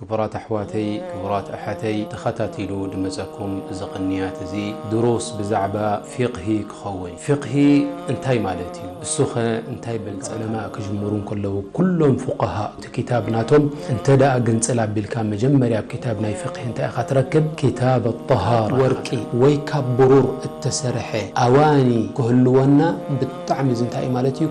ክቡራት ኣሕዋተይ፣ ክቡራት ኣሓተይ፣ ተኸታቲሉ ድመጸኩም እዚ ቅንያት እዚ ድሩስ ብዛዕባ ፊቕሂ ክኸውን። ፊቕሂ እንታይ ማለት እዩ? እሱኸ እንታይ በል? ዑለማ ክጅምሩ እንከለዉ ኩሎም ፉቃሃ እቲ ኪታብ ናቶም እንተ ደኣ ግንጽል ኣቢልካ መጀመርያ ኣብ ኪታብ ናይ ፊቕሂ እንታይ ኢኻ ትረክብ? ኪታብ ኣጠሃራ። ወርቂ ወይ ካብ ብሩር እተሰርሐ ኣዋኒ ክህልወና ብጣዕሚ እዚ እንታይ እዩ ማለት እዩ?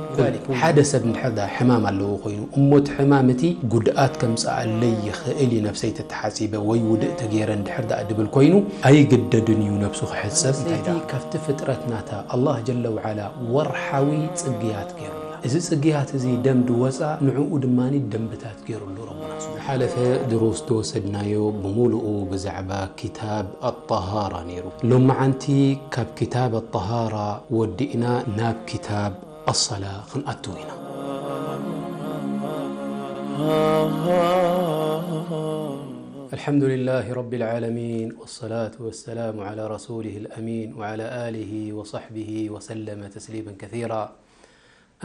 ሓደ ሰብ እንድሕር ደኣ ሕማም ኣለዎ ኮይኑ እሞ እቲ ሕማም እቲ ጉድኣት ከምጽኣለይ ይኽእል እዩ ነብሰይ ተተሓጺበ ወይ ውድእ ተገይረ እንድሕር ደኣ ድብል ኮይኑ ኣይግደድን እዩ ነብሱ ክሕጸብ። እንታይ ደኣ ካብቲ ፍጥረት ናታ ኣላህ ጀለ ወዓላ ወርሓዊ ጽግያት ገይሩላ። እዚ ጽግያት እዚ ደም ድወጻ ንዕኡ ድማ ደንብታት ገይሩሉ ረቡና። ዝሓለፈ ድሩስ ተወሰድናዮ ብምሉኡ ብዛዕባ ኪታብ ኣጠሃራ ነይሩ። ሎመዓንቲ ካብ ኪታብ ኣጠሃራ ወዲእና ናብ ኪታብ ኣሰላ ክንኣትው ኢና። الحمد لله رب العالمين، والصلاة والسلام على رسوله الأمين، وعلى آله وصحبه وسلم تسليما كثيرا.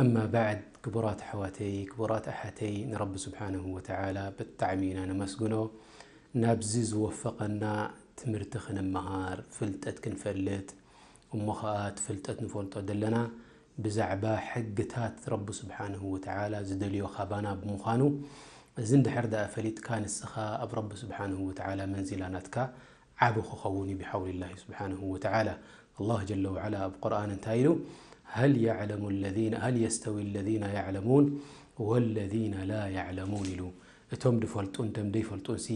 أما بعد، ክቡራት ኣሕዋተይ፣ ክቡራት ኣሓተይ፣ ንረቢ ስብሓንሁ ወተዓላ ብጣዕሚ ኢና ነመስግኖ። ናብዚ ዝወፈቐና ትምህርቲ ክንመሃር፣ ፍልጠት ክንፈልጥ፣ እሞ ኸኣ እቲ ፍልጠት ንፈልጦ ዘለና ብዛዕባ ሕግታት ረቢ ስብሓንሁ ወተዓላ ዝደልዮ ካባና ብምዃኑ፣ እዚ እንድሕር ደኣ ፈሊጥካ ንስኻ ኣብ ረቢ ስብሓንሁ ወተዓላ መንዚላ ናትካ ዓቢ ክኸውን እዩ ብሓውሊላሂ ስብሓንሁ ወተዓላ። ኣላህ ጀለ ወዓላ ኣብ ቁርኣን እንታይ ኢሉ? هل يعلم الذين، هل يستوي الذين يعلمون والذين لا يعلمون ኢሉ። እቶም ድፈልጡን እቶም ደይፈልጡን ሲ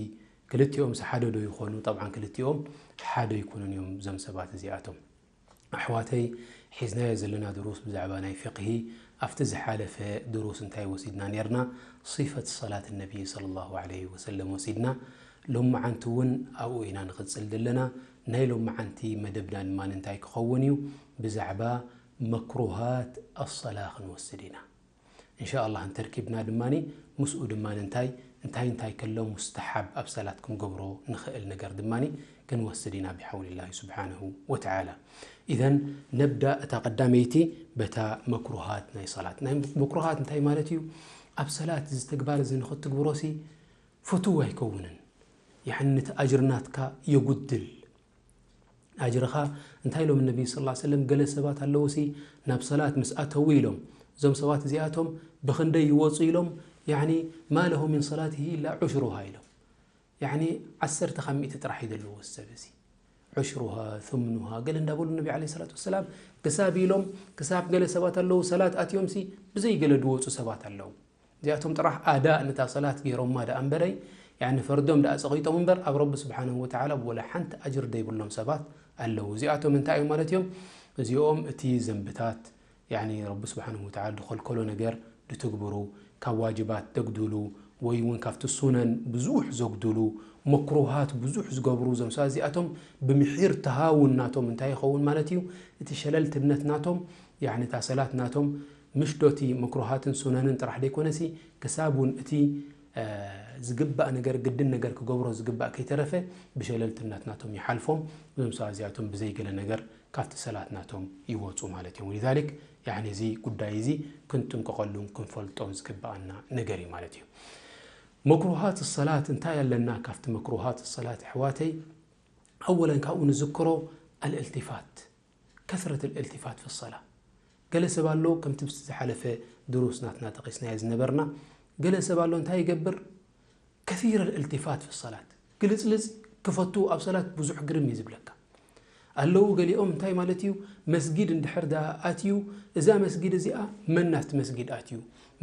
ክልቲኦም ሲ ሓደ ዶ ይኾኑ? ጠብዓን ክልቲኦም ሓደ ኣይኮኑን እዮም እዞም ሰባት እዚኣቶም። ኣሕዋተይ፣ ሒዝናዮ ዘለና ድሩስ ብዛዕባ ናይ ፊቕሂ ኣብቲ ዝሓለፈ ድሩስ እንታይ ወሲድና ኔርና? ሲፈት ሰላት ነቢይ ሰለላሁ ዐለይሂ ወሰለም ወሲድና። ሎመዓንቲ እውን ኣብኡ ኢና ንቕጽል ዘለና። ናይ ሎመዓንቲ መደብና ድማ እንታይ ክኸውን እዩ? ብዛዕባ መክሩሃት ኣሰላ ክንወስድ ኢና። እንሻ ኣላህ እንተርኪብና ድማ ምስኡ ድማ እንታይ እንታይ እንታይ ከሎ ሙስተሓብ ኣብ ሰላት ክንገብሮ ንኽእል ነገር ድማ ክንወስድ ኢና ብሓውሊላሂ ስብሓንሁ ወተዓላ። ኢዘን ነብዳ እታ ቀዳመይቲ በታ መክሩሃት ናይ ሰላት። ናይ መክሩሃት እንታይ ማለት እዩ? ኣብ ሰላት እዚ ተግባር እዚ ንኽትግብሮሲ ፍቱው ኣይከውንን። ያዕኒ ነቲ ኣጅር ናትካ የጉድል። ኣጅርኻ እንታይ ኢሎም ነቢ ሰለላሁ ዐለይሂ ወሰለም፣ ገለ ሰባት ኣለዉሲ ናብ ሰላት ምስ ኣተዉ ኢሎም፣ እዞም ሰባት እዚኣቶም ብኽንደይ ይወጹ ኢሎም፣ ያዕኒ ማ ለሁ ሚን ሰላቲሂ ኢላ ዑሽሩሃ ኢሎም። ያዕኒ ዓሰርተ ካብ ሚእቲ ጥራሕ እዩ ዘለዎ እዚ ሰብ እዚ። ዑሽሩሃ፣ ثمنها ገለ እንዳበሉ ነቢ ዐለይሂ ሰላቱ ወሰላም ክሳብ ኢሎም፣ ክሳብ ገለ ሰባት ኣለዉ ሰላት ኣትዮምሲ ብዘይ ገለ ድወጹ ሰባት ኣለዉ። እዚኣቶም ጥራሕ ኣዳእ ነታ ሰላት ገይሮማ ደኣ እምበረይ፣ ያኒ ፈርዶም ደኣ ጸቒጦም እምበር ኣብ ረቢ ስብሓንሁ ወተዓላ ወላ ሓንቲ ኣጅር ደይብሎም ሰባት ኣለዉ። እዚኣቶም እንታይ እዮም ማለት እዮም? እዚኦም እቲ ዘንብታት፣ ያኒ ረቢ ስብሓንሁ ወተዓላ ድኸልከሎ ነገር ድትግብሩ፣ ካብ ዋጅባት ደጉድሉ፣ ወይ እውን ካብቲ ሱነን ብዙሕ ዘጉድሉ፣ መክሩሃት ብዙሕ ዝገብሩ፣ እዞም ሰባት እዚኣቶም ብምሒር ተሃውን ናቶም እንታይ ይኸውን ማለት እዩ? እቲ ሸለልትነት ናቶም፣ ያኒ እታ ሰላት ናቶም ምሽ ዶ እቲ መክሩሃትን ሱነንን ጥራሕ ደይኮነሲ፣ ክሳብ እውን እቲ፣ እ፣ ዝግባእ ነገር፣ ግድን ነገር ክገብሮ ዝግባእ ከይተረፈ፣ ብሸለልትነት ናቶም ይሓልፎም። እዞም ሰባት እዚኣቶም ብዘይ ገለ ነገር ካብቲ ሰላት ናቶም ይወጹ ማለት እዮም። ወሊዛሊክ፣ ያዕኒ፣ እዚ ጉዳይ እዚ ክንጥንቀቐሉን ክንፈልጦን ዝግባኣና ነገር እዩ ማለት እዩ። መክሩሃት ሰላት እንታይ ኣለና? ካብቲ መክሩሃት ሰላት፣ ኣሕዋተይ፣ ኣወለን ካብኡ ንዝክሮ ኣልእልቲፋት። ከስረት ኣልእልቲፋት ፊ ሰላ። ገለ ሰብ ኣሎ፣ ከምቲ ብቲ ዝሓለፈ ድሩስ ናትና ጠቒስናዮ ዝነበርና፣ ገለ ሰብ ኣሎ እንታይ ይገብር? ከሲር ኣልእልቲፋት ፊ ሰላት። ግልጽልጽ ክፈቱ ኣብ ሰላት ብዙሕ ግርም እዩ ዝብለካ። ኣለዉ ገሊኦም እንታይ ማለት እዩ? መስጊድ እንድሕር ደኣ ኣትዩ፣ እዛ መስጊድ እዚኣ መን ናብቲ መስጊድ ኣትዩ፣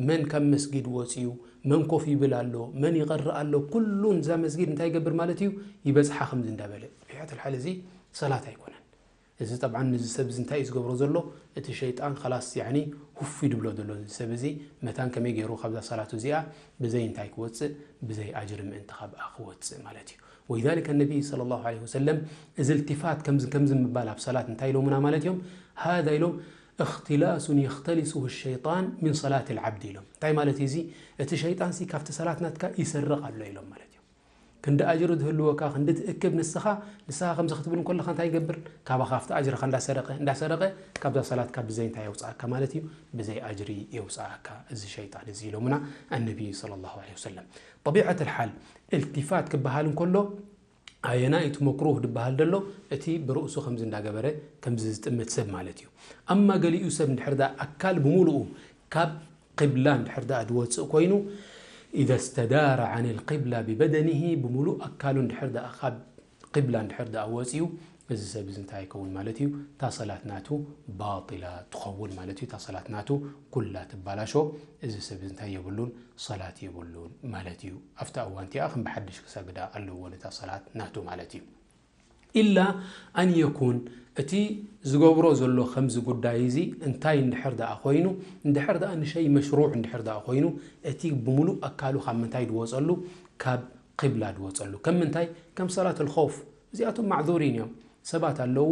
መን ካብ መስጊድ ወጽዩ፣ መን ኮፍ ይብል ኣሎ፣ መን ይቐርእ ኣሎ፣ ኩሉን እዛ መስጊድ እንታይ ይገብር ማለት እዩ? ይበጽሓ ከምዚ እንዳበለ። ብሕያት ኣልሓል እዚ ሰላት ኣይኮነን። እዚ ጠብዓን ነዚ ሰብ እዚ እንታይ እዩ ዝገብሮ ዘሎ? እቲ ሸይጣን ኸላስ፣ ያዕኒ፣ ሁፍ እዩ ድብሎ ዘሎ። እዚ ሰብ እዚ መታን ከመይ ገይሩ ካብዛ ሰላቱ እዚኣ ብዘይ እንታይ ክወጽእ? ብዘይ ኣጅሪ ምእንቲ ካብኣ ክወጽእ ማለት እዩ። ወሊዛሊከ ነቢ ሰለላሁ ዐለይሂ ወሰለም እዚ እልቲፋት ከምዚ ከምዚ ምባል ኣብ ሰላት እንታይ ኢሎምና ማለት እዮም? ሃዛ ኢሎም እኽትላሱን የኽተሊሱሁ ሸይጣን ሚን ሰላት ልዓብድ ኢሎም። እንታይ ማለት እዩ እዚ? እቲ ሸይጣንሲ ካብቲ ሰላት ናትካ ይሰርቕ ኣሎ ኢሎም ማለት እዮም። ክንዲ ኣጅሪ ዝህልወካ፣ ክንዲ ትእክብ ንስኻ፣ ንስኻ ከምዚ ክትብል እንከለኻ እንታይ ይገብር? ካባኻ ኣብቲ ኣጅርኻ እንዳሰረቐ፣ እንዳሰረቐ ካብዛ ሰላትካ ብዘይ እንታይ የውጽኣካ ማለት እዩ? ብዘይ ኣጅሪ የውጽኣካ እዚ ሸይጣን እዚ ኢሎምና ኣነቢ ሰለላሁ ዐለይሂ ወሰለም። ጠቢዐት ኣልሓል፣ እልቲፋት ክበሃል እንከሎ፣ ኣየና እቲ መክሩህ ዝበሃል ዘሎ? እቲ ብርእሱ ከምዚ እንዳገበረ ከምዚ ዝጥምት ሰብ ማለት እዩ። ኣማ ገሊኡ ሰብ እንድሕር ደኣ ኣካል ብምሉኡ ካብ ቂብላ እንድሕር ደኣ ዝወፅእ ኮይኑ፣ إذا استدار عن القبلة ببدنه، ብምሉእ ኣካሉ እንድሕር ደኣ ካብ ቂብላ እንድሕር ደኣ ወፂኡ፣ እዚ ሰብ እዚ እንታይ ይከውን ማለት እዩ? እታ ሰላት ናቱ ባጢላ ትኸውን ማለት እዩ። እታ ሰላት ናቱ ኩላ ትባላሾ። እዚ ሰብ እዚ እንታይ የብሉን? ሰላት የብሉን ማለት እዩ። ኣብታ እዋን እቲኣ ከም ብሓድሽ ክሰግዳ ኣለዎ ነታ ሰላት ናቱ ማለት እዩ። ኢላ ኣን የኩን፣ እቲ ዝገብሮ ዘሎ ከምዚ ጉዳይ እዚ እንታይ እንድሕር ደኣ ኮይኑ፣ እንድሕር ደኣ ንሸይ መሽሩዕ እንድሕር ደኣ ኮይኑ፣ እቲ ብምሉእ ኣካሉ ካብ ምንታይ ድወጸሉ? ካብ ቂብላ ድወጸሉ። ከም ምንታይ? ከም ሰላት ኣልኸውፍ። እዚኣቶም ማዕዙሪን እዮም። ሰባት ኣለዉ፣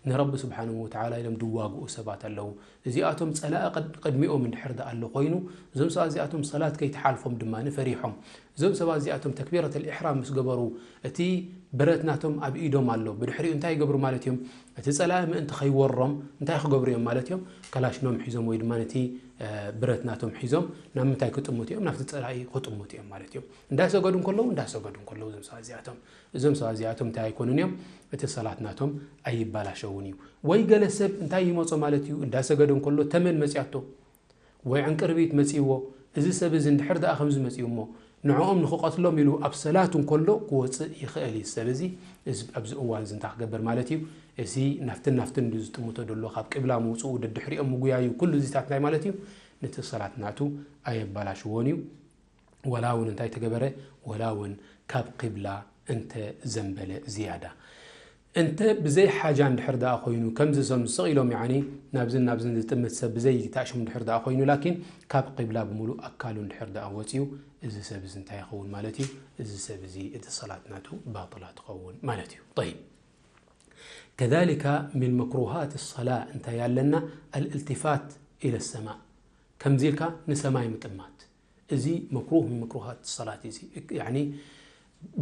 ንረቢ ስብሓንሁ ወተዓላ ኢሎም ድዋግኡ ሰባት ኣለዉ። እዚኣቶም ጸላኢ ቅድ-፣ ቅድሚኦም እንድሕር ደኣ ኣሎ ኮይኑ፣ እዞም ሰባት እዚኣቶም ሰላት ከይትሓልፎም ድማ ፈሪሖም። እዞም ሰባት እዚኣቶም ተክቢረት ኣልኢሕራም ምስ ገበሩ፣ እቲ ብረት ናቶም ኣብ ኢዶም ኣሎ። ብድሕሪኡ እንታይ ይገብሩ ማለት እዮም? እቲ ጸላኢ ምእንቲ ከይወሮም እንታይ ክገብሩ እዮም ማለት እዮም? ከላሽኖም ሒዞም ወይ ድማ ነቲ፣ እ፣ ብረት ናቶም ሒዞም ናብ ምንታይ ክጥምቱ እዮም? ናብቲ ጸላኢ ክጥምቱ እዮም ማለት እዮም። እንዳሰገዱ እንከለዉ፣ እንዳሰገዱ እንከለዉ እዞም ሰባት እዚኣቶም፣ እዞም ሰባት እዚኣቶም እንታይ ኣይኮኑን እዮም? እቲ ሰላት ናቶም ኣይባላሸውን እዩ። ወይ ገለ ሰብ እንታይ ይመጾ ማለት እዩ? እንዳሰገደ እንከሎ ተመን መጽያቶ፣ ወይ ዕንቅርቢት መጺዎ፣ እዚ ሰብ እዚ እንድሕር ደኣ ከምዚ መጺኡ እሞ፣ ንዕኦም ንኽቐትሎም ኢሉ ኣብ ሰላት እንከሎ ክወጽእ ይኽእል እዩ። ሰብ እዚ፣ እዚ፣ ኣብዚ እዋን እዚ እንታይ ክገብር ማለት እዩ? እዚ ናፍትን ናፍትን ዝጥምቶ ዘሎ፣ ካብ ቂብላ ምውጽኡ፣ ደድሕሪኦም ምጉያዩ፣ ኩሉ እዚታት እንታይ ማለት እዩ? ነቲ ሰላት ናቱ ኣየባላሽዎን እዩ። ወላ እውን እንታይ ተገበረ? ወላ እውን ካብ ቂብላ እንተ ዘንበለ ዝያዳ። እንተ ብዘይ ሓጃ እንድሕር ደኣ ኮይኑ፣ ከምዚ እዞም ስቕ ኢሎም፣ ያዕኒ፣ ናብዝን ናብዝን ዝጥምት ሰብ ብዘይ ታእሽሙ እንድሕር ደኣ ኮይኑ፣ ላኪን ካብ ቂብላ ብምሉእ ኣካሉ እንድሕር ደኣ ወጺኡ፣ እዚ ሰብ እዚ እንታይ ይኸውን ማለት እዩ? እዚ ሰብ እዚ እቲ ሰላት ናቱ ባጥላ ትኸውን ማለት እዩ። ጠይብ። ከዛሊካ ሚን መክሩሃት ሰላ እንታይ ኣለና? ኣልእልቲፋት ኢለ ሰማእ። ከምዚ ኢልካ ንሰማይ ምጥማት። እዚ መክሩህ ሚን መክሩሃት ሰላት እዩ። እዚ፣ ያዕኒ፣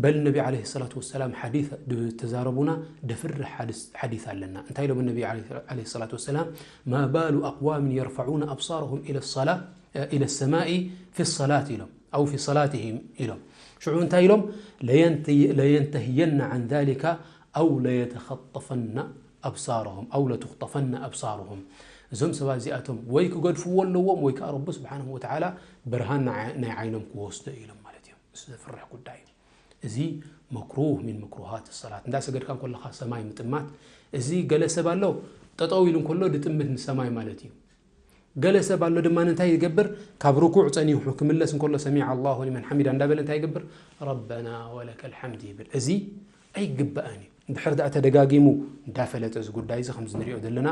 በል ነቢ ዓለይሂ ሰላቱ ወሰላም ሓዲስ ድ-፣ ተዛረቡና፣ ደፍርሕ ሓዲስ፣ ሓዲስ ኣለና። እንታይ ኢሎም ነቢ ዓለይሂ፣ ዓለይሂ ሰላቱ ወሰላም? "ማ ባሉ ኣቅዋምን የርፈዑነ ኣብሳረሁም ኢለ ሰላ፣ ኢለ ሰማኢ ፊ ሰላት" ኢሎም፣ ኣው ፊ ሰላትህም ኢሎም። ሽዑ እንታይ ኢሎም? "ለየንተ-፣ ለየንተህየነ ዓን ዛሊካ ኣው ለየተኸጠፈነ ኣብሳረሁም ኣው ለቱኽጠፈነ ኣብሳረሁም." እዞም ሰባት እዚኣቶም ወይ ክገድፍዎ ኣለዎም ወይ ከዓ ረቢ ስብሓንሁ ወተዓላ ብርሃን ናይ፣ ናይ ዓይኖም ክወስዶ ኢሎም ማለት እዮም። እዚ ዘፍርሕ ጉዳይ እዩ። እዚ መክሩህ ሚን መክሩሃት ሰላት። እንዳሰገድካ እንከለኻ ሰማይ ምጥማት። እዚ ገለ ሰብ ኣሎ፣ ጠጠው ኢሉ እንከሎ ድጥምት ንሰማይ ማለት እዩ። ገለ ሰብ ኣሎ ድማ እንታይ ይገብር? ካብ ርኩዕ ጸኒሑ ክምለስ እንከሎ ሰሚዐ ኣላሁ ሊመን ሓሚዳ እንዳበለ እንታይ ይገብር? ረበና ወለከል ሓምድ ይብል። እዚ ኣይግባእን እዩ። እንድሕር ደኣ ተደጋጊሙ እንዳፈለጠ እዚ ጉዳይ እዚ ከምዚ ንሪኦ ዘለና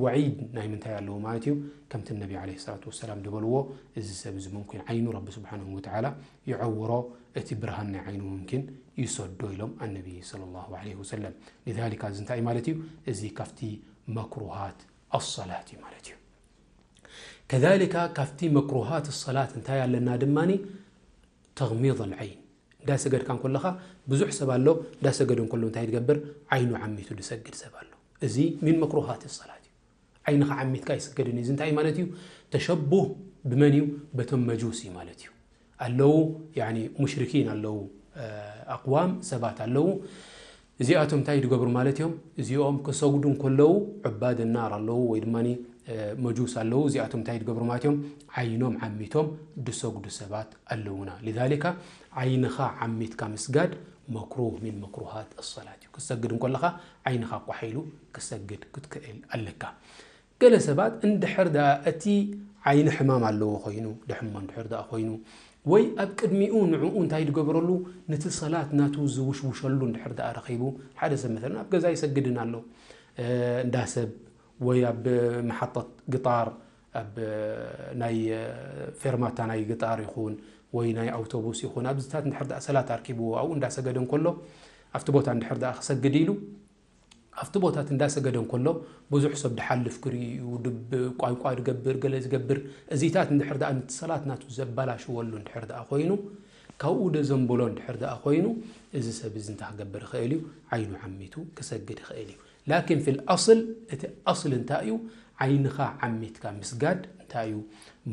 ወዒድ ናይ ምንታይ ኣለዎ ማለት እዩ? ከምቲ ነቢ ዓለይሂ ሰላቱ ወሰላም ዝበልዎ፣ እዚ ሰብ እዚ ሙምኪን ዓይኑ ረቢ ስብሓንሁ ወተዓላ ይዐውሮ፣ እቲ ብርሃን ናይ ዓይኑ ሙምኪን ይሰዶ ኢሎም ኣነቢ ሰለላሁ ዓለይሂ ወሰለም። ሊዛሊካ እዚ እንታይ ማለት እዩ? እዚ ካብቲ መክሩሃት ኣሰላት እዩ ማለት እዩ። ከዛሊካ ካብቲ መክሩሃት ሰላት እንታይ ኣለና ድማኒ? ተግሚድ ኣልዓይን። እንዳሰገድካ እንከለኻ ብዙሕ ሰብ ኣሎ፣ እንዳሰገደ እንከሎ እንታይ ዝገብር? ዓይኑ ዓሚቱ ዝሰግድ ሰብ ኣሎ። እዚ ሚን መክሩሃት ሰላት እዩ። ዓይንኻ ዓሚትካ ኣይስገድን እዩ። እዚ እንታይ ማለት እዩ? ተሸቡህ ብመን እዩ? በቶም መጁሲ ማለት እዩ። ኣለዉ፣ ያኒ፣ ሙሽሪኪን ኣለዉ፣ እ፣ ኣቅዋም ሰባት ኣለዉ። እዚኣቶም እንታይ ዝገብሩ ማለት እዮም? እዚኦም ክሰግዱ እንከለዉ ዑባድ ናር ኣለዉ ወይ ድማ፣ እ፣ መጁስ ኣለዉ። እዚኣቶም እንታይ ዝገብሩ ማለት እዮም? ዓይኖም ዓሚቶም ዝሰግዱ ሰባት ኣለዉና። ሊዛሊካ ዓይንኻ ዓሚትካ ምስጋድ መክሩህ ሚን መክሩሃት ሰላት እዩ። ክትሰግድ እንከለኻ ዓይንኻ ቋሕ ኢሉ ክሰግድ ክትክእል ኣለካ። ገለ ሰባት እንድሕር ደኣ እቲ ዓይኒ ሕማም ኣለዎ ኮይኑ፣ ድሕሞ እንድሕር ደኣ ኮይኑ፣ ወይ ኣብ ቅድሚኡ ንዕኡ እንታይ ዝገብረሉ፣ ነቲ ሰላት ናቱ ዝውሽውሸሉ እንድሕር ደኣ ረኺቡ፣ ሓደ ሰብ መሰለን ኣብ ገዛ ይሰግድን ኣሎ፣ እ፣ እንዳ ሰብ ወይ ኣብ መሓጠት ግጣር፣ ኣብ ናይ፣ እ፣ ፌርማታ ናይ ግጣር ይኹን ወይ ናይ ኣውቶቡስ ይኹን፣ ኣብዚታት እንድሕር ደኣ ሰላት ኣርኪብዎ፣ ኣብኡ እንዳሰገደ እንከሎ፣ ኣብቲ ቦታ እንድሕር ደኣ ክሰግድ ኢሉ፣ ኣብቲ ቦታት እንዳሰገደ እንከሎ ብዙሕ ሰብ ድሓልፍ ክርኢ እዩ፣ ድብ-፣ ቋንቋ ድገብር፣ ገለ ዝገብር፣ እዚታት እንድሕር ደኣ ነቲ ሰላት ናቱ ዘበላሽወሉ እንድሕር ደኣ ኮይኑ፣ ካብኡ ደዘንብሎ እንድሕር ደኣ ኮይኑ፣ እዚ ሰብ እዚ እንታይ ክገብር ይኽእል እዩ? ዓይኑ ዓሚቱ ክሰግድ ይኽእል እዩ። ላኪን ፊል ኣስል፣ እቲ ኣስል እንታይ እዩ? ዓይንኻ ዓሚትካ ምስጋድ እንታይ እዩ?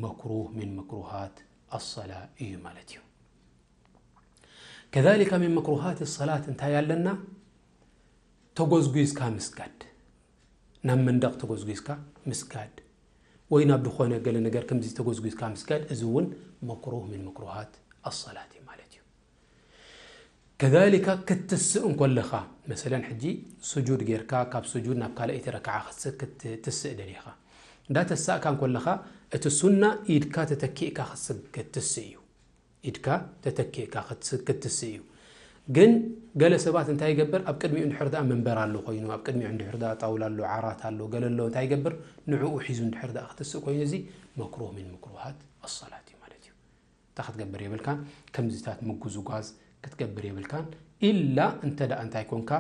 መክሩህ ሚን መክሩሃት ኣሰላ እዩ ማለት እዩ። ከዛሊካ ሚን መክሩሃት ሰላት እንታይ ኣለና? ተጎዝጒዝካ ምስጋድ፣ ናብ መንደቕ ተጎዝጒዝካ ምስጋድ፣ ወይ ናብ ዝኾነ ገለ ነገር ከምዚ ተጎዝጒዝካ ምስጋድ፣ እዚ እውን መክሩህ ሚን መክሩሃት ኣሰላት እዩ ማለት እዩ። ከዛሊካ ክትስእ እንኮለኻ፣ መሰለን ሕጂ ስጁድ ጌርካ ካብ ስጁድ ናብ ካልኣይቲ ረክዓ ክትስእ፣ ክትስእ ደሊኻ፣ እንዳተሳእካ እንኮለኻ፣ እቲ ሱና ኢድካ ተተኪእካ ክትስግ-፣ ክትስእ እዩ። ኢድካ ተተኪእካ ክትስ-፣ ክትስእ እዩ። ግን ገለ ሰባት እንታይ ይገብር? ኣብ ቅድሚኡ እንድሕር ደኣ መንበር ኣሎ ኮይኑ፣ ኣብ ቅድሚኡ እንድሕር ደኣ ጣውላ ኣሎ፣ ዓራት ኣሎ፣ ገለ ኣሎ፣ እንታይ ይገብር? ንዕኡ ሒዙ እንድሕር ደኣ ክትስእ ኮይኑ፣ እዚ መክሩህ ሚን መክሩሃት ኣሰላት እዩ ማለት እዩ። እንታይ ክትገብር የብልካን፣ ከምዚታት ምጉዝጓዝ ክትገብር የብልካን። ኢላ እንተ ደኣ እንታይ ኮንካ፣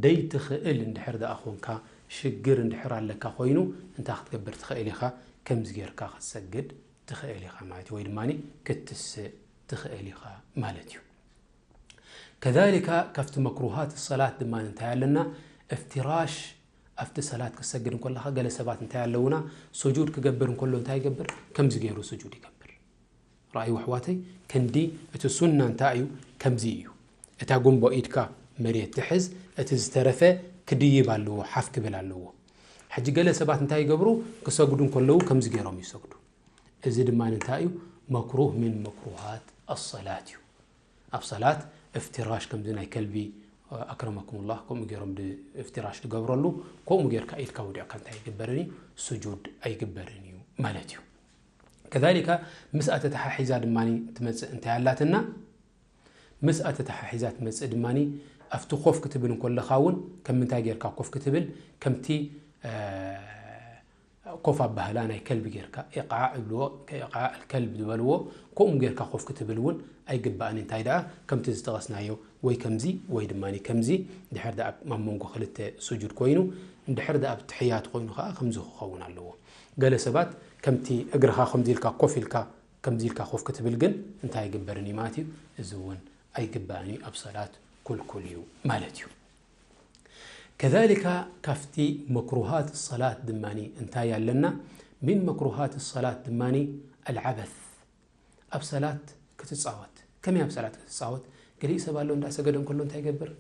ደይትኽእል እንድሕር ደኣ ኮንካ፣ ሽግር እንድሕር ኣለካ ኮይኑ፣ እንታይ ክትገብር ትኽእል ኢኻ? ከምዚ ጌርካ ክትሰግድ ትኽእል ኢኻ ማለት እዩ፣ ወይ ድማ ክትስእ ትኽእል ኢኻ ማለት እዩ። ከዛሊካ ካብቲ መክሩሃት ሰላት ድማ እንታይ ኣለና? እፍትራሽ፣ ኣብቲ ሰላት ክሰግድ እንከለኻ ገለ ሰባት እንታይ ኣለውና? ስጁድ ክገብር እንከሎ እንታይ ይገብር? ከምዚ ገይሩ ስጁድ ይገብር። ረኣይዎ ኣሕዋተይ፣ ክንዲ እቲ ሱና እንታይ እዩ? ከምዚ እዩ። እታ ጉንቦ ኢድካ መሬት ትሕዝ፣ እቲ ዝተረፈ ክድይብ ኣለዎ፣ ሓፍ ክብል ኣለዎ። ሕጂ ገለ ሰባት እንታይ ይገብሩ? ክሰግዱ እንከለዉ ከምዚ ገይሮም ይሰግዱ። እዚ ድማ እንታይ እዩ? መክሩህ ሚን መክሩሃት ኣሰላት እዩ። ኣብ ሰላት እፍትራሽ ከምዚ ናይ ከልቢ፣ ኣክረመኩሙላህ፣ ከምኡ ገይሮም ድ-፣ እፍትራሽ ዝገብረሉ፣ ከምኡ ጌርካ ኢድካ ወዲዕካ እንታይ ኣይግበርን እዩ? ስጁድ ኣይግበርን እዩ ማለት እዩ። ከዛሊካ ምስኣ ተተሓሒዛ ድማ ትመጽእ እንታይ ኣላትና? ምስኣ ተተሓሒዛ ትመጽእ ድማ ኣብቲ ኮፍ ክትብል እንከለኻ እውን ከም ምንታይ ጌርካ ኮፍ ክትብል? ከምቲ፣ እ፣ ኮፍ ኣባህላ ናይ ከልቢ ጌርካ፣ ኢቓዕ እብልዎ፣ ከ-፣ ኢቓዕ ከልብ ዝበልዎ፣ ከምኡ ጌርካ ኮፍ ክትብል እውን ኣይግባእን። እንታይ ደኣ ከምቲ ዝጠቐስናዮ፣ ወይ ከምዚ ወይ ድማ ከምዚ፣ ድሕር ደኣ ኣብ መንጎ ክልተ ስጁድ ኮይኑ፣ እንድሕር ደኣ ኣብ ትሕያት ኮይኑ ኸዓ ከምዚ ክኸውን ኣለዎ። ገለ ሰባት ከምቲ እግርኻ ከምዚ ኢልካ ኮፍ ኢልካ፣ ከምዚ ኢልካ ኮፍ ክትብል ግን እንታይ ኣይግበርን እዩ ማለት እዩ። እዚ እውን ኣይግባእን እዩ፣ ኣብ ሰላት ኩልኩል እዩ ማለት እዩ። ከዛሊካ ካብቲ መክሩሃት ሰላት ድማ እንታይ ኣለና? ሚን መክሩሃት ሰላት ድማ ኣልዓበስ፣ ኣብ ሰላት ክትጻወት። ከመይ ኣብ ሰላት ክትጻወት? ገሊኡ ሰብ ኣሎ እንዳሰገደ እንከሎ እንታይ ይገብር?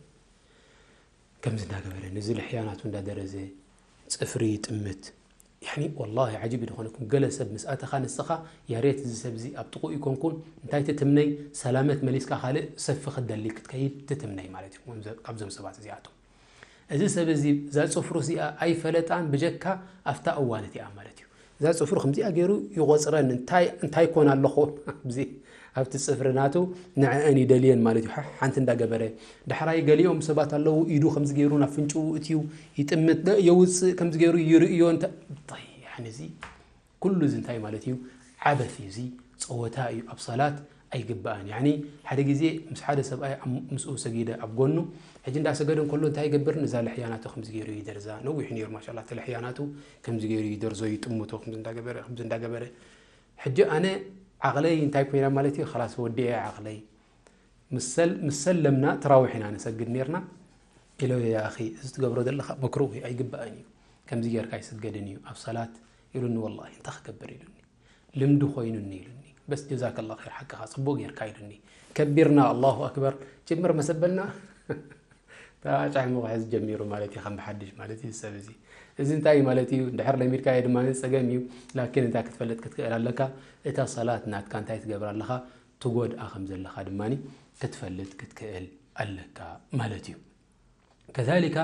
ከምዚ እንዳገበረ፣ ነዚ ልሕያ ናቱ እንዳደረዘ፣ ጽፍሪ ይጥምት። ያኒ ወላሂ ዓጂብ እዩ ዝኾነኩም። ገለ ሰብ ምስ ኣተኻ ንስኻ፣ ያ ሬት እዚ ሰብ እዚ ኣብ ጥቕኡ ይኮንኩን፣ እንታይ ትትምነይ፣ ሰላመት መሊስካ ካልእ ሰፊ ክትደሊ ክትከይድ ትትምነይ ማለት እዩ። ከምዘ-፣ ካብዞም ሰባት እዚኣቶም። እዚ ሰብ እዚ እዛ ጽፍሩ እዚኣ ኣይፈለጣን ብጀካ ኣብታ እዋን እቲኣ ማለት እዩ። እዛ ጽፍሩ ከምዚኣ ገይሩ ይቖጽረን፣ እንታይ፣ እንታይ ኮን ኣለኹ ኣብዚ ኣብቲ ጽፍሪ ናቱ ንዕአን ይደልየን ማለት እዩ። ሓ-፣ ሓንቲ እንዳገበረ። ዳሕራይ ገሊኦም ሰባት ኣለዉ፣ ኢዱ ከምዚ ገይሩ ናብ ፍንጭኡ እትዩ ይጥምት፣ ደ-፣ የውጽእ፣ ከምዚ ገይሩ ይርእዮ፣ እንተ-፣ እንታይ፣ ያኒ እዚ ኩሉ እዚ እንታይ ማለት እዩ? ዓበስ እዩ፣ እዚ ጸወታ እዩ። ኣብ ሰላት ኣይግባእን። ያኒ ሓደ ግዜ ምስ ሓደ ሰብኣይ ኣብ፣ ምስኡ ሰጊደ ኣብ ጎኑ፣ ሕጂ እንዳሰገደ እንከሎ እንታይ ይገብር? ነዛ ልሕያ ናቱ ከምዚ ገይሩ ይደርዛ። ነዊሕ ነይሩ ማሻላ፣ እቲ ልሕያ ናቱ ከምዚ ገይሩ ይደርዞ፣ ይጥምቶ፣ ከምዚ እንዳገበረ፣ ከምዚ እንዳገበረ። ሕጂ ኣነ ዓቕለይ እንታይ ኮይና ማለት እዩ? ኸላስ ወዲኤ ዓቕለይ። ምስ ሰል-፣ ምስ ሰለምና ተራዊሕ ኢና ንሰግድ ነይርና። ኢሎ፣ ያ ኣኺ፣ እዚ ትገብሮ ዘለኻ መክሩህ እዩ፣ ኣይግባእን እዩ። ከምዚ ጌርካ ኣይስገድን እዩ ኣብ ሰላት ኢሉኒ። ወላሂ እንታይ ክገብር ኢሉኒ። ልምዲ ኮይኑኒ ኢሉኒ። በስ ጀዛከላ ኸይር፣ ሓቅኻ ጽቡቕ ጌርካ ኢሉኒ። ከቢርና ኣላሁ ኣክበር ጅምር መሰበልና። ተባጫሕ ምኽሕዝ ጀሚሩ ማለት እዩ፣ ከም ብሓድሽ ማለት እዩ ሰብ እዚ። እዚ እንታይ እዩ ማለት እዩ? እንድሕር ለሚድካዮ ድማ ጸገም እዩ። ላኪን እንታይ ክትፈልጥ ክትክእል ኣለካ? እታ ሰላት ናትካ እንታይ ትገብር ኣለኻ? ትጎድኣ ከም ዘለኻ ድማ ክትፈልጥ ክትክእል ኣለካ ማለት እዩ። ከዛሊካ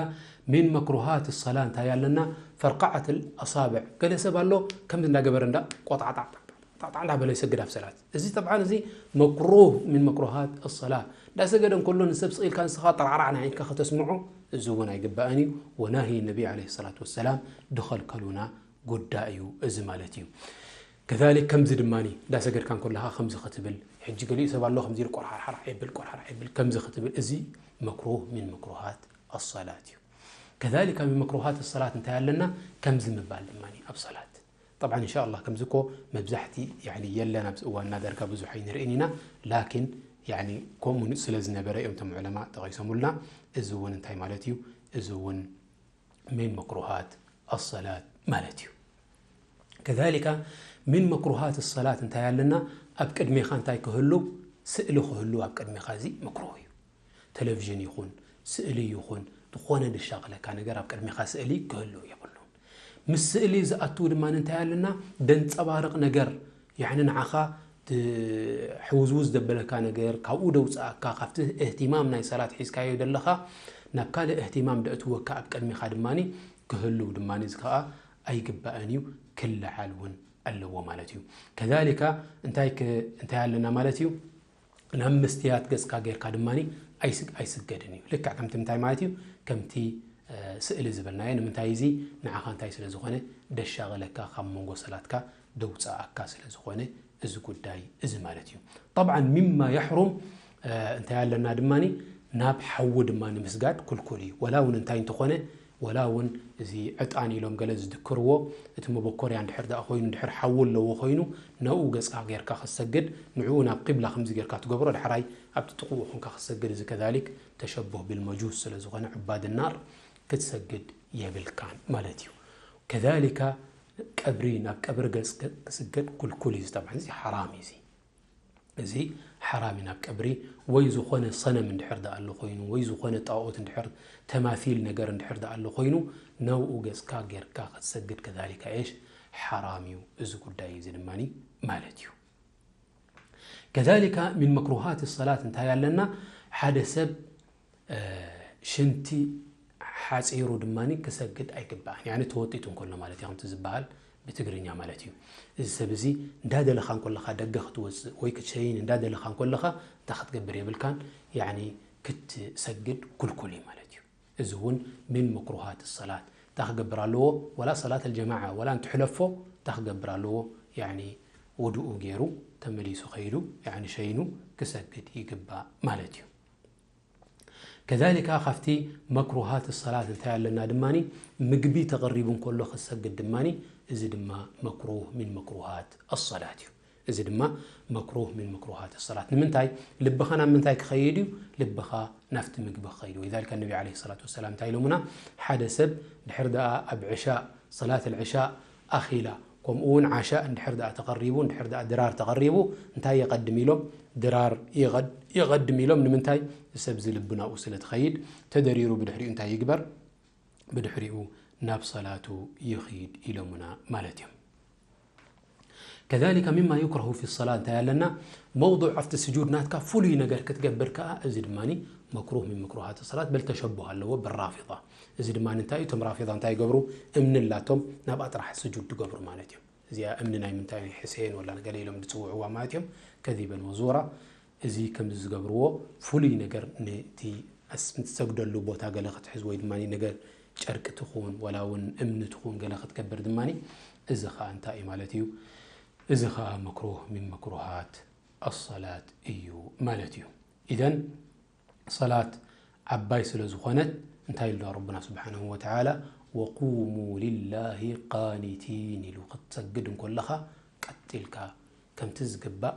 ሚን መክሩሃት ሰላ እንታይ ኣለና? ፈርቃዓት ኣሳብዕ። ገለ ሰብ ኣሎ ከምዚ እንዳገበረ እንዳ ቆጣዕጣዕ ጣዕጣዕ እንዳበለ ይሰግድ ኣብ ሰላት። እዚ ጠብዓን እዚ መክሩህ ሚን መክሩሃት ኣሰላ። እንዳሰገደ እንከሎ ንሰብ ስቕ ኢልካ ንስኻ ጠራዕራዕ ናይ ዓይንካ ከተስምዖ፣ እዚ እውን ኣይግባእን እዩ። ወናሂ ነቢ ዓለይሂ ሰላቱ ወሰላም ድኸልከሉና ጉዳይ እዩ እዚ ማለት እዩ። ከዛሊክ ከምዚ ድማኒ እንዳሰገድካ እንከለኻ ከምዚ ክትብል፣ ሕጂ ገሊኡ ሰብ ኣሎ ከምዚ ኢሉ ቆርሓርሓር ይብል፣ ቆርሓር ይብል፣ ከምዚ ክትብል፣ እዚ መክሩህ ሚን መክሩሃት ኣሰላት እዩ። ከዛሊካ ሚን መክሩሃት ኣሰላት እንታይ ኣለና? ከምዚ ምባል ድማኒ ኣብ ሰላት። ጠብዓን እንሻ ኣላህ ከምዚ እኮ መብዛሕቲ ያኒ የለን ኣብዚ እዋንና ደርጋ ብዙሕ ኣይንርእን ኢና፣ ላኪን ያኒ ከምኡ ስለ ዝነበረ እዮም እቶም ዑለማ ጠቒሶምልና። እዚ እውን እንታይ ማለት እዩ? እዚ እውን ምን መክሩሃት ኣሰላት ማለት እዩ። ከዛሊካ ምን መክሩሃት ኣሰላት እንታይ ኣለና? ኣብ ቅድሜኻ እንታይ ክህሉ? ስእሊ ክህሉ ኣብ ቅድሜኻ፣ እዚ መክሩህ እዩ። ቴሌቪዥን ይኹን ስእሊ ይኹን ዝኾነ ድሻቕለካ ነገር ኣብ ቅድሜኻ ስእሊ ክህሉ የብሉን። ምስ ስእሊ ዝኣትው ድማ እንታይ ኣለና? ደንጸባርቕ ነገር፣ ያኒ ንዓኻ ሕውዝውዝ ዘበለካ ነገር ካብኡ ደውፅኣካ፣ ካብቲ እህትማም ናይ ሰላት ሒዝካዮ ዘለኻ ናብ ካልእ እህትማም ደእትወካ ኣብ ቅድሚኻ ድማ ክህልው ድማ እዚ ከዓ ኣይግባእን እዩ፣ ክለዓል እውን ኣለዎ ማለት እዩ። ከዛሊካ እንታይ ክ- እንታይ ኣለና ማለት እዩ? ናብ መስትያት ገፅካ ጌርካ ድማ ኣይስግ- ኣይስገድን እዩ። ልክዕ ከምቲ ምንታይ ማለት እዩ? ከምቲ እ፣ ስእሊ ዝበልናዮ። ንምንታይ? እዚ ንዓኻ እንታይ ስለ ዝኾነ? ደሻቕለካ፣ ካብ መንጎ ሰላትካ ደውፅኣካ ስለ ዝኾነ እዚ ጉዳይ እዚ ማለት እዩ። ጠብዓን ሚማ የሕሩም፣ እ፣ እንታይ ኣለና ድማ ናብ ሓዊ ድማ ንምስጋድ ኩልኩል እዩ። ወላ እውን እንታይ እንተኾነ፣ ወላ እውን እዚ ዕጣን ኢሎም ገለ ዝድክርዎ፣ እቲ መበኮርያ እንድሕር ደኣ ኮይኑ፣ እንድሕር ሓዊ ኣለዎ ኮይኑ፣ ነኡ ገፅካ ጌርካ ክትሰግድ፣ ንዕኡ ናብ ቂብላ ከምዚ ጌርካ ትገብሮ፣ ዳሕራይ ኣብቲ ጥቕኡ ኮንካ ክትሰግድ፣ እዚ ከዛሊክ ተሸቡህ ብልመጁስ ስለ ዝኾነ፣ ዑባድ ናር ክትሰግድ የብልካን ማለት እዩ። ከዛሊካ ቀብሪ፣ ናብ ቀብሪ ገጽ ክስገድ ኩልኩል እዩ። ጠብዓን እዚ ሓራም እዩ። እዚ እዚ ሓራም እዩ። ናብ ቀብሪ ወይ ዝኾነ ሰነም እንድሕር ደኣ ኣሎ ኮይኑ፣ ወይ ዝኾነ ጣኦት እንድሕር፣ ተማሲል ነገር እንድሕር ደኣ ኣሎ ኮይኑ፣ ነብኡ ገጽካ ጌርካ ክትሰግድ ከዛሊካ እሽ ሓራም እዩ። እዚ ጉዳይ እዚ ድማ ማለት እዩ። ከዛሊካ ሚን መክሩሃት ሰላት እንታይ ኣለና? ሓደ ሰብ፣ እ፣ ሽንቲ ሓጺሩ ድማ ክሰግድ ኣይግባእን። ያኒ ተወጢጡ እንከሎ ማለት እዩ፣ ከምቲ ዝበሃል ብትግርኛ ማለት እዩ። እዚ ሰብ እዚ እንዳደለኻ እንከለኻ ደገ ክትወጽእ ወይ ክትሸይን እንዳደለኻ እንከለኻ እንታይ ክትገብር የብልካን፣ ያኒ ክትሰግድ ኩልኩል እዩ ማለት እዩ። እዚ እውን ሚን መክሩሃት ሰላት። እንታይ ክገብር ኣለዎ? ወላ ሰላት ኣልጀማዓ ወላ እንትሕለፎ እንታይ ክገብር ኣለዎ? ያኒ ውዱኡ ገይሩ ተመሊሱ ከይዱ፣ ያኒ ሸይኑ ክሰግድ ይግባእ ማለት እዩ። ከዛሊካ ካብቲ መክሩሃት ሰላት እንታይ ኣለና ድማኒ? ምግቢ ተቐሪቡ እንከሎ ክሰግድ ድማኒ፣ እዚ ድማ መክሩህ ሚን መክሩሃት ኣሰላት እዩ። እዚ ድማ መክሩህ ሚን መክሩሃት ሰላት። ንምንታይ? ልብኻ ናብ ምንታይ ክኸይድ እዩ? ልብኻ ናብቲ ምግቢ ክኸይድ እዩ። ወሊዛሊካ ነቢ ዓለይሂ ሰላቱ ወሰላም እንታይ ኢሎምና? ሓደ ሰብ ድሕር ደኣ ኣብ ዕሻእ፣ ሰላት ኣልዕሻእ ኣኺላ፣ ከምኡ እውን ዓሻእ እንድሕር ደኣ ተቐሪቡ፣ እንድሕር ደኣ ድራር ተቐሪቡ፣ እንታይ የቐድም ኢሎም? ድራር የቐድ-፣ የቐድም ኢሎም። ንምንታይ? እዚ ሰብ እዚ ልቢ ናብኡ ስለ ትኸይድ፣ ተደሪሩ ብድሕሪኡ እንታይ ይግበር? ብድሕሪኡ ናብ ሰላቱ ይኺድ ኢሎምና ማለት እዮም። ከዛሊከ ሚማ ዩክረሁ ፊ ሰላ እንታይ ኣለና? መውዱዕ ኣብቲ ስጁድ ናትካ ፍሉይ ነገር ክትገብር ከኣ፣ እዚ ድማ መክሩህ ሚን መክሩሃት ሰላት፣ በል ተሸቡህ ኣለዎ ብራፊዳ። እዚ ድማ እንታይ እዩ? እቶም ራፊዳ እንታይ ይገብሩ? እምኒ ኣላቶም፣ ናብኣ ጥራሕ ስጁድ ትገብሩ ማለት እዩ። እዚኣ እምኒ ናይ ምንታይ፣ ናይ ሕሴን ወላ ገለ ኢሎም ዝጽውዕዋ ማለት እዮም። ከዚበን ወዙራ። እዚ ከምዚ ዝገብርዎ ፍሉይ ነገር፣ ነቲ ኣስ-፣ ንትሰግደሉ ቦታ ገለ ክትሕዝ ወይ ድማ ነገር ጨርቂ ትኹን ወላ እውን እምኒ ትኹን ገለ ክትገብር ድማ፣ እዚ ኸኣ እንታይ እዩ ማለት እዩ? እዚ ኸኣ መክሩህ ሚን መክሩሃት ኣሰላት እዩ ማለት እዩ። ኢዘን ሰላት ዓባይ ስለ ዝኾነት እንታይ ኢሉና ረቡና ስብሓነሁ ወተዓላ? "ወቁሙ ሊላሂ ቃኒቲን" ኢሉ። ክትሰግድ እንከለኻ ቀጥ ኢልካ ከምቲ ዝግባእ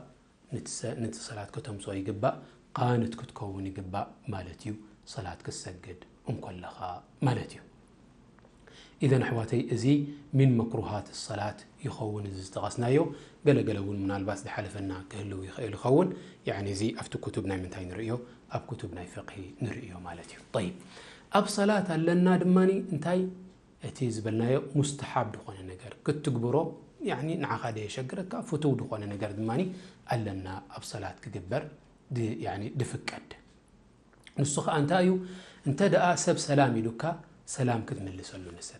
ንቲ ሰ-፣ ንቲ ሰላት ከተምጽኦ ይግባእ፣ ቃንት ክትከውን ይግባእ ማለት እዩ፣ ሰላት ክትሰግድ እንከለኻ ማለት እዩ። ኢዘን ኣሕዋተይ፣ እዚ ሚን መክሩሃት ሰላት ይኸውን፣ እዚ ዝጠቐስናዮ። ገለገለ እውን ምናልባት ዝሓለፈና ክህልው ይኽእል ይኸውን። ያዕኒ፣ እዚ ኣብቲ ክቱብ ናይ ምንታይ ንርእዮ? ኣብ ክቱብ ናይ ፍቕሂ ንርእዮ ማለት እዩ። ጠይብ፣ ኣብ ሰላት ኣለና ድማኒ እንታይ እቲ ዝበልናዮ ሙስተሓብ ዝኾነ ነገር ክትግብሮ፣ ያኒ ንዓኻ ደየሸግረካ ፍቱው ዝኾነ ነገር ድማኒ ኣለና ኣብ ሰላት ክግበር ድ-፣ ያኒ ድፍቀድ። ንሱ ኸኣ እንታይ እዩ? እንተ ደኣ ሰብ ሰላም ኢሉካ፣ ሰላም ክትምልሰሉ ንሰብ።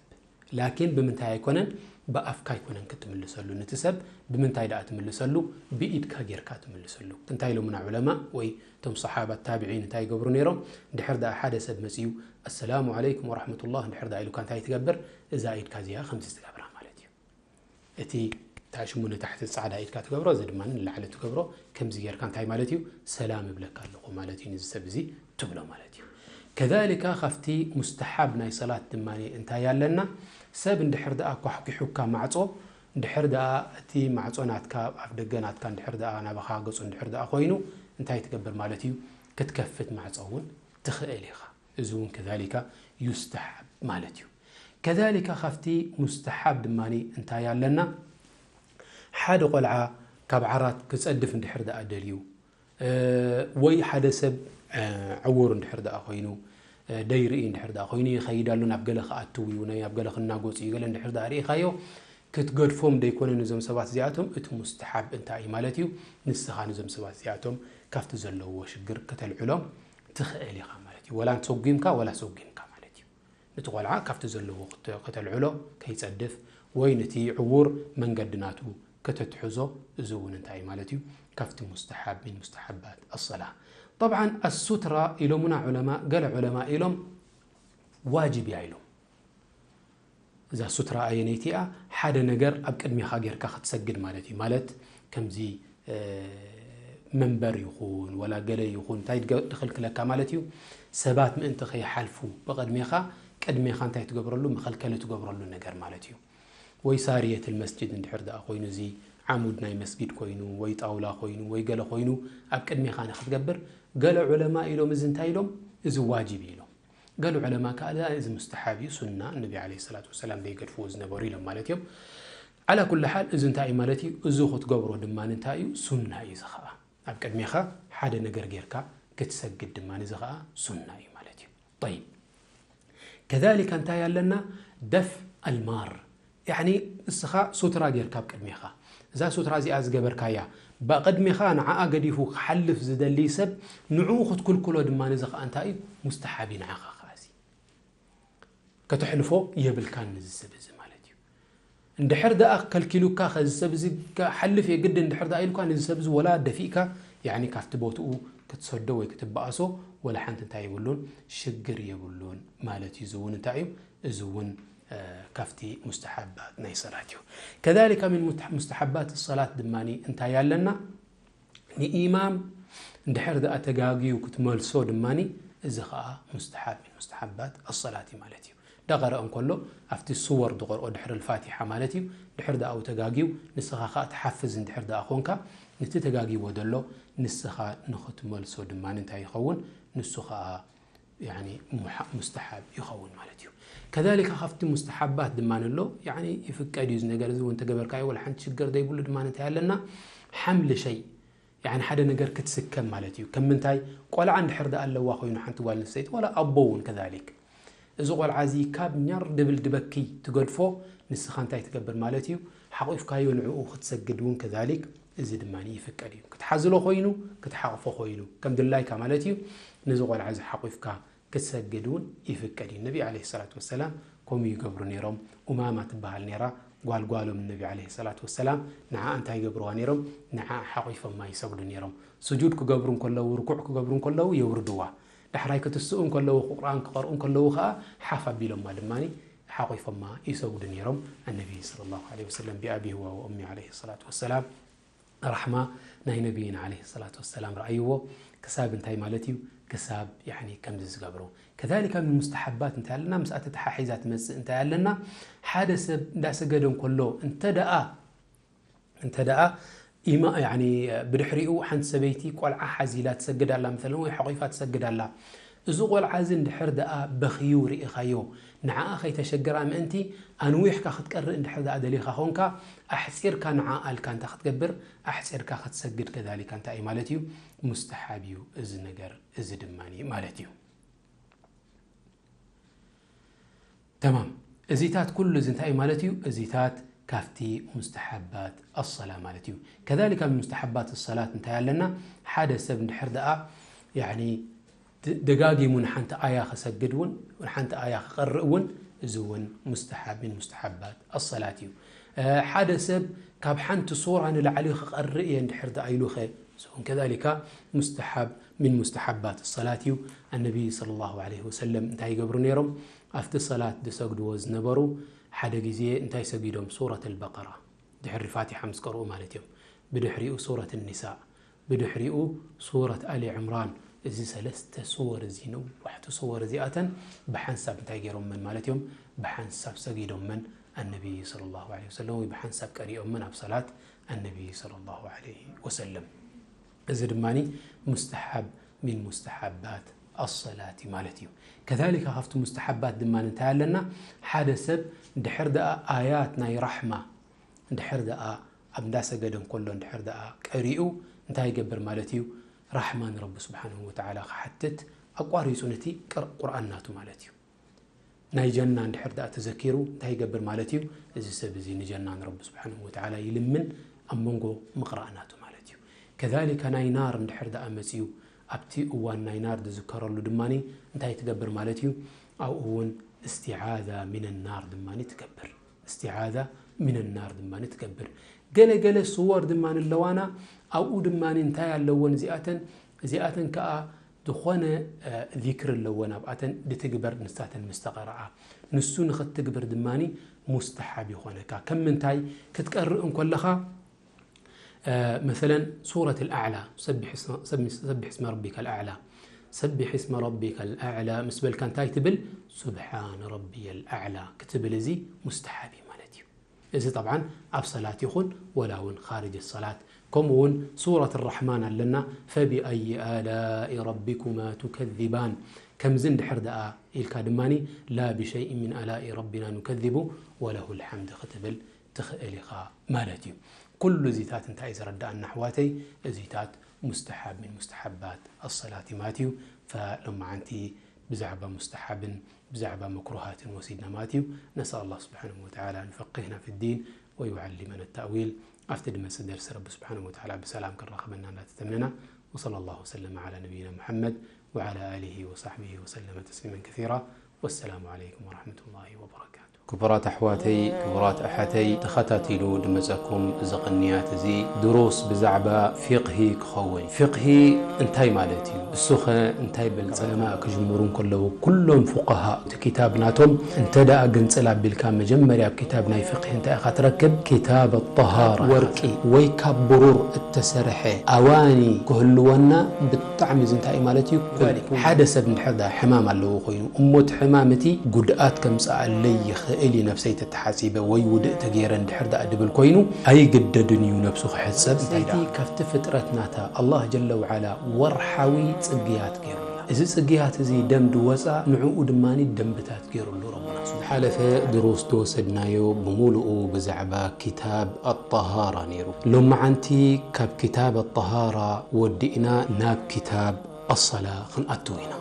ላኪን ብምንታይ ኣይኮነን? ብኣፍካ ኣይኮነን ክትምልሰሉ። ነቲ ሰብ ብምንታይ ደኣ ትምልሰሉ? ብኢድካ ጌርካ ትምልሰሉ። እንታይ ኢሎምና ዑለማ ወይ እቶም ሰሓባ ታብዒን እንታይ ይገብሩ ነይሮም? እንድሕር ደኣ ሓደ ሰብ መጺኡ፣ "ኣሰላሙ ዓለይኩም ወራሕመቱላህ" እንድሕር ደኣ ኢሉካ እንታይ ትገብር? እዛ ኢድካ እዚኣ ከምዚ ትገብራ ማለት እዩ። እቲ ታሽሙ ንታሕቲ ጻዕዳ ኢድካ ትገብሮ፣ እዚ ድማ ንላዕሊ ትገብሮ፣ ከምዚ ጌርካ እንታይ ማለት እዩ? ሰላም እብለካ ኣለኹ ማለት እዩ፣ ነዚ ሰብ እዚ ትብሎ ማለት እዩ። ከዛሊካ ካብቲ ሙስተሓብ ናይ ሰላት ድማ እንታይ ኣለና? ሰብ እንድሕር ደኣ ኳሕኲሑካ ማዕጾ፣ እንድሕር ደኣ እቲ ማዕጾ ናትካ፣ ኣፍ ደገ ናትካ እንድሕር ደኣ ናባኻ ገጹ እንድሕር ደኣ ኮይኑ፣ እንታይ ትገብር ማለት እዩ? ክትከፍት ማዕጾ እውን ትኽእል ኢኻ። እዚ እውን ከዛሊካ ዩስተሓብ ማለት እዩ። ከዛሊካ ካብቲ ሙስተሓብ ድማ እንታይ ኣለና? ሓደ ቆልዓ ካብ ዓራት ክጸድፍ እንድሕር ደኣ ደልዩ፣ እ፣ ወይ ሓደ ሰብ፣ እ፣ ዕዉር እንድሕር ደኣ ኮይኑ፣ እ፣ ደይርኢ እንድሕር ደኣ ኮይኑ፣ ይኸይድ ኣሎ፣ ናብ ገለ ክኣትው እዩ፣ ናይ ናብ ገለ ክናጎጽ እዩ፣ ገለ እንድሕር ደኣ ርኢኻዮ፣ ክትገድፎም ደይኮነ ነዞም ሰባት እዚኣቶም፣ እቲ ሙስተሓብ እንታይ እዩ ማለት እዩ? ንስኻ ነዞም ሰባት እዚኣቶም ካብቲ ዘለውዎ ሽግር ከተልዕሎም ትኽእል ኢኻ ማለት እዩ። ወላ ሰጒምካ፣ ወላ ሰጒምካ ማለት እዩ። ነቲ ቆልዓ ካብቲ ዘለዎ ክተ-፣ ከተልዕሎ ከይጸድፍ፣ ወይ ነቲ ዕዉር መንገዲ ናቱ ከተትሕዞ፣ እዚ እውን እንታይ ማለት እዩ? ካብቲ ሙስተሓብ፣ ሚን ሙስተሓባት ኣሰላ። ጠብዓን ኣሱትራ ኢሎምና ዑለማ፣ ገለ ዑለማ ኢሎም ዋጅብ እያ ኢሎም። እዛ ሱትራ ኣየነይቲ እያ? ሓደ ነገር ኣብ ቅድሜኻ ጌርካ ክትሰግድ ማለት እዩ። ማለት ከምዚ፣ እ፣ መንበር ይኹን ወላ ገለ ይኹን እንታይ ድገ-፣ ድኽልክለካ ማለት እዩ። ሰባት ምእንቲ ከይሓልፉ ብቕድሜኻ፣ ቅድሜኻ እንታይ ትገብረሉ? መኸልከሊ ትገብረሉ ነገር ማለት እዩ። ወይ ሳርየትል መስጂድ እንድሕር ደኣ ኮይኑ፣ እዚ ዓሙድ ናይ መስጊድ ኮይኑ፣ ወይ ጣውላ ኮይኑ፣ ወይ ገለ ኮይኑ ኣብ ቅድሜኻ ንክትገብር፣ ገለ ዑለማ ኢሎም፣ እዚ እንታይ ኢሎም? እዚ ዋጅብ እዩ ኢሎም። ገሉ ዑለማ ከኣ፣ "ላ፣ እዚ ሙስተሓብ እዩ፣ ሱና፣ ነቢ ዓለይሂ ሰላቱ ወሰላም ዘይገድፍዎ ዝነበሩ" ኢሎም ማለት እዮም። ዓላ ኩሊ ሓል፣ እዚ እንታይ እዩ ማለት እዩ? እዚ ክትገብሮ ድማ እንታይ እዩ? ሱና እዩ እዚ ኸኣ። ኣብ ቅድሜኻ ሓደ ነገር ጌርካ ክትሰግድ ድማ እዚ ኸኣ ሱና እዩ ማለት እዩ። ጠይብ። ከዛሊካ እንታይ ኣለና? ደፍ ኣልማር። ያዕኒ፣ እስኻ ሱትራ ጌርካ ኣብ ቅድሜኻ። እዛ ሱትራ እዚኣ ዝገበርካያ፣ ብቕድሜኻ ንዓኣ ገዲፉ ክሓልፍ ዝደሊ ሰብ፣ ንዕኡ ክትክልክሎ ድማ እዚ ኸኣ እንታይ እዩ? ሙስተሓብ እዩ ንዓኻ ኸኣ እዚ። ከተሕልፎ የብልካን ነዚ ሰብ እዚ ማለት እዩ። እንድሕር ደኣ ከልኪሉካ፣ ከዚ ሰብ እዚ ክሓልፍ የግድን እንድሕር ደኣ ኢሉካ፣ ነዚ ሰብ እዚ ወላ ደፊእካ፣ ያዕኒ፣ ካብቲ ቦትኡ ክትሰዶ ወይ ክትበኣሶ ወላ ሓንቲ እንታይ የብሉን፣ ሽግር የብሉን ማለት እዩ። እዚ እውን እንታይ እዩ? እዚ እውን፣ እ፣ ካብቲ ሙስተሓባት ናይ ሰላት እዩ። ከዛሊካ ሚን ሙተ-፣ ሙስተሓባት ሰላት ድማ እንታይ ኣለና? ንኢማም እንድሕር ደኣ ተጋግዩ ክትመልሶ ድማ፣ እዚ ኸኣ ሙስተሓብ ሚን ሙስተሓባት ኣሰላት እዩ ማለት እዩ። ዳቐረአ እንከሎ፣ ኣብቲ ሱወር ድቐርኦ ድሕሪ ልፋቲሓ ማለት እዩ። ድሕር ደኣ ተጋግዩ፣ ንስኻ ኸኣ ትሓፍዝ እንድሕር ደኣ ኾንካ፣ ነቲ ተጋግይዎ ዘሎ ንስኻ ንኽትመልሶ ድማ እንታይ ይኸውን? ንሱ ኸኣ፣ ያኒ፣ ሙሓ-፣ ሙስተሓብ ይኸውን ማለት እዩ። ከዛሊካ ካብቲ ሙስተሓባት ድማ ኣሎ፣ ያኒ፣ ይፍቀድ እዩ፣ እዚ ነገር እዚ እውን ተገበርካዮ፣ ወላ ሓንቲ ሽግር ዘይብሉ ድማ እንታይ ኣለና? ሓምሊ ሸይ፣ ያኒ፣ ሓደ ነገር ክትስከም ማለት እዩ። ከም ምንታይ? ቆልዓ እንድሕር ደኣ ኣለዋ ኮይኑ፣ ሓንቲ ጓል ኣንስተይቲ፣ ወላ ኣቦ እውን ከዛሊክ። እዚ ቆልዓ እዚ ካብ ኛር ድብል ድበኪ ትገድፎ፣ ንስኻ እንታይ ትገብር ማለት እዩ? ሓቑፍካዮ ንዕኡ ክትሰግድ እውን ከዛሊክ፣ እዚ ድማ ይፍቀድ እዩ። ክትሓዝሎ ኮይኑ፣ ክትሓቑፎ ኮይኑ፣ ከም ድላይካ ማለት እዩ። ነዚ ቆልዓ እዚ ሓቑፍካ ክትሰግድ እውን ይፍቀድ እዩ። ነቢ ዓለይሂ ሰላቱ ወሰላም ከምኡ ይገብሩ ነይሮም። ኡማማ ትበሃል ነይራ፣ ጓል ጓሎም ነቢ ዓለይሂ ሰላቱ ወሰላም። ንዓ እንታይ ይገብርዋ ነይሮም? ንዓ ሓቑፎማ ይሰግዱ ነይሮም። ስጁድ ክገብሩ እንከለዉ፣ ርኩዕ ክገብሩ እንከለዉ የውርድዋ። ዳሕራይ ክትስኡ እንከለዉ፣ ቁርኣን ክቐርኡ እንከለዉ ኸኣ ሓፍ ኣቢሎማ ድማ ሓቑፎማ ይሰግዱ ነይሮም። ኣነቢ ሰለላሁ ዐለይሂ ወሰለም ቢኣቢ ሁወ ወኡሚ ዐለይሂ ሰላቱ ወሰላም ራሕማ ናይ ነቢይና ዐለይሂ ሰላቱ ወሰላም ረኣይዎ። ክሳብ እንታይ ማለት እዩ? ክሳብ፣ ያኒ፣ ከምዚ ዝገብሩ። ከዛሊካ ምን ሙስተሓባት እንታይ ኣለና? ምስኣ ተተሓሒዛ ትመጽእ እንታይ ኣለና? ሓደ ሰብ እንዳሰገደ እንከሎ እንተ ደኣ፣ እንተ ደኣ ኢማ-፣ ያኒ፣ ብድሕሪኡ ሓንቲ ሰበይቲ ቆልዓ ሓዚላ ትሰግድ ኣላ፣ መሰለን፣ ወይ ሓቑፋ ትሰግድ ኣላ። እዚ ቆልዓ እዚ እንድሕር ደኣ በኽዩ ርኢኻዮ፣ ንዓኣ ከይተሸግራ ምእንቲ ኣንዊሕካ ክትቀርእ እንድሕር ደኣ ደሊኻ ኾንካ፣ ኣሕጺርካ ንዓኣ ኣልካ እንታይ ክትገብር? ኣሕጺርካ ክትሰግድ ከዛሊካ እንታይ እዩ ማለት እዩ? ሙስተሓብ እዩ እዚ ነገር እዚ ድማ ማለት እዩ። ተማም። እዚታት ኩሉ እዚ እንታይ እዩ ማለት እዩ? እዚታት ካብቲ ሙስተሓባት ኣሰላ ማለት እዩ። ከዛሊካ ምን ሙስተሓባት ሰላት እንታይ ኣለና? ሓደ ሰብ እንድሕር ደኣ፣ ያኒ፣ ድ-፣ ደጋጊሙ ንሓንቲ ኣያ ክሰግድ እውን፣ ንሓንቲ ኣያ ክቐርእ እውን፣ እዚ እውን ሙስተሓብ ምን ሙስተሓባት ኣሰላት እዩ። እ፣ ሓደ ሰብ ካብ ሓንቲ ሱራ ንላዕሊ ክቐርእ እየ እንድሕር ደኣ ኢሉኸ፣ እዚ እውን ከዛሊካ ሙስተሓብ ምን ሙስተሓባት ሰላት እዩ። ኣነቢ ሰለላሁ ዐለይሂ ወሰለም እንታይ ይገብሩ ነይሮም? ኣብቲ ሰላት ዝሰግድዎ ዝነበሩ፣ ሓደ ግዜ እንታይ ሰጊዶም? ሱረት ኣልበቀራ ድሕሪ ፋቲሓ ምስ ቀርኡ ማለት እዮም። ብድሕሪኡ ሱረት ኒሳእ፣ ብድሕሪኡ ሱረት ኣሊ ዕምራን። እዚ ሰለስተ ሱወር፣ እዚ ነዋሕቲ ሱወር እዚኣተን ብሓንሳብ እንታይ ገይሮመን ማለት እዮም? ብሓንሳብ ሰጊዶመን ኣነቢ ሰለላሁ ዐለይሂ ወሰለም፣ ወይ ብሓንሳብ ቀሪኦመን ኣብ ሰላት ኣነቢ ሰለላሁ ዐለይሂ ወሰለም። እዚ ድማ ሙስተሓብ ሚን ሙስተሓባት ኣሰላት ማለት እዩ። ከዛሊካ ካብቲ ሙስተሓባት ድማ እንታይ ኣለና? ሓደ ሰብ ድሕር ደኣ ኣያት ናይ ራሕማ ድሕር ደኣ ኣብ እንዳሰገደ እንከሎ ድሕር ደኣ ቀሪኡ እንታይ ይገብር ማለት እዩ? ራሕማ ንረቢ ስብሓንሁ ወተዓላ ክሓትት ኣቋሪጹ ነቲ ቅር-፣ ቁርኣን ናቱ ማለት እዩ። ናይ ጀና እንድሕር ደኣ ተዘኪሩ እንታይ ይገብር ማለት እዩ? እዚ ሰብ እዚ ንጀና ንረቢ ስብሓንሁ ወተዓላ ይልምን ኣብ መንጎ ምቕራእ ናቱ ማለት እዩ። ከዛሊካ ናይ ናር እንድሕር ደኣ መጺኡ ኣብቲ እዋን ናይ ናር ዝዝከረሉ ድማ እንታይ ትገብር ማለት እዩ? ኣብኡ እውን እስቲዓዛ ሚን ናር ድማ ትገብር። እስቲዓዛ ሚን ናር ድማ ትገብር። ገለ ገለ ስወር ድማ ኣለዋና። ኣብኡ ድማ እንታይ ኣለወን እዚኣተን? እዚኣተን ከኣ ዝኾነ ዚክር ኣለወን ኣብኣተን ድትግበር ንሳተን ምስ ተቐረኣ ንሱ ንኽትግብር ድማ ሙስተሓብ ይኾነካ። ከም ምንታይ ክትቀርእ እንኮለኻ መሰለን ሱረት ኣልኣዕላ ሰቢሕ እስመ ረቢካ ኣልኣዕላ ሰቢሕ እስመ ረቢካ ኣልኣዕላ ምስ በልካ እንታይ ትብል? ሱብሓን ረቢየ ኣልኣዕላ ክትብል እዚ ሙስተሓብ እዩ ማለት እዩ። እዚ ጠብዓን ኣብ ሰላት ይኹን ወላ እውን ኻርጅ ሰላት። ከምኡ እውን ሱረት ራሕማን ኣለና። ፈቢኣይ ኣላኢ ረቢኩማ ቱከዚባን ከምዚ እንድሕር ደኣ ኢልካ ድማ ላ ብሸይእ ምን ኣላኢ ረቢና ኑከዚቡ ወለሁ ልሓምድ ክትብል ትኽእል ኢኻ ማለት እዩ። ኩሉ እዚታት እንታይ እዩ ዘረዳእና ኣሕዋተይ? እዚታት ሙስተሓብ ምን ሙስተሓባት ኣሰላት እዩ ማለት እዩ። ፈሎማዓንቲ ብዛዕባ ሙስተሓብን ብዛዕባ መክሩሃትን ወሲድና ማለት እዩ። ነስኣል ኣላህ ስብሓንሁ ወተዓላ ንፈቂህና ፊ ዲን ወዩዓሊመና ተእዊል። ኣብቲ ድመፅእ ደርሲ ረቢ ስብሓንሁ ወተዓላ ብሰላም ክራኸበና እንዳተተመና። ወሰለ ላሁ ወሰለም ዓላ ነቢይና ሙሐመድ ወዓላ ኣሊሂ ወሳሕቢሂ ወሰለመ ተስሊመን ከሲራ። ወሰላሙ ዓለይኩም ወረሕመቱላሂ ወበረካቱ። ክቡራት ኣሕዋተይ፣ ክቡራት ኣሓተይ፣ ተኸታቲሉ ድመጸኩም እዚ ቅንያት እዚ ድሩስ ብዛዕባ ፊቕሂ ክኸውን። ፊቕሂ እንታይ ማለት እዩ? እሱኸ እንታይ በል? ዑለማእ ክጅምሩ እንከለዉ ኩሎም ፉቀሃ እቲ ኪታብ ናቶም እንተ ደኣ ግንጽል ኣቢልካ መጀመርያ ኣብ ኪታብ ናይ ፊቕሂ እንታይ ኢኻ ትረክብ? ኪታብ ኣጠሃራ ወርቂ ወይ ካብ ብሩር እተሰርሐ ኣዋኒ ክህልወና ብጣዕሚ እዚ እንታይ እዩ ማለት እዩ? ሓደ ሰብ እንድሕር ደኣ ሕማም ኣለዎ ኮይኑ እሞ እቲ ሕማም እቲ ጉድኣት ከምጽኣለይ ይኽእል እዩ ነብሰይ ተተሓጺበ ወይ ውድእ ተገይረ እንድሕር ደኣ ድብል ኮይኑ ኣይግደድን እዩ ነብሱ ክሕጸብ። እንታይ ደኣ ካብቲ ፍጥረት ናታ ኣላህ ጀለ ወዓላ ወርሓዊ ጽግያት ገይሩላ። እዚ ጽግያት እዚ ደም ድወጻ ንዕኡ ድማ ደንብታት ገይሩሉ ረቡና። ዝሓለፈ ድሩስ ዝወሰድናዮ ብምሉኡ ብዛዕባ ኪታብ ኣጠሃራ ነይሩ። ሎማዓንቲ ካብ ኪታብ ኣጠሃራ ወዲእና ናብ ኪታብ ኣሰላ ክንኣትው ኢና።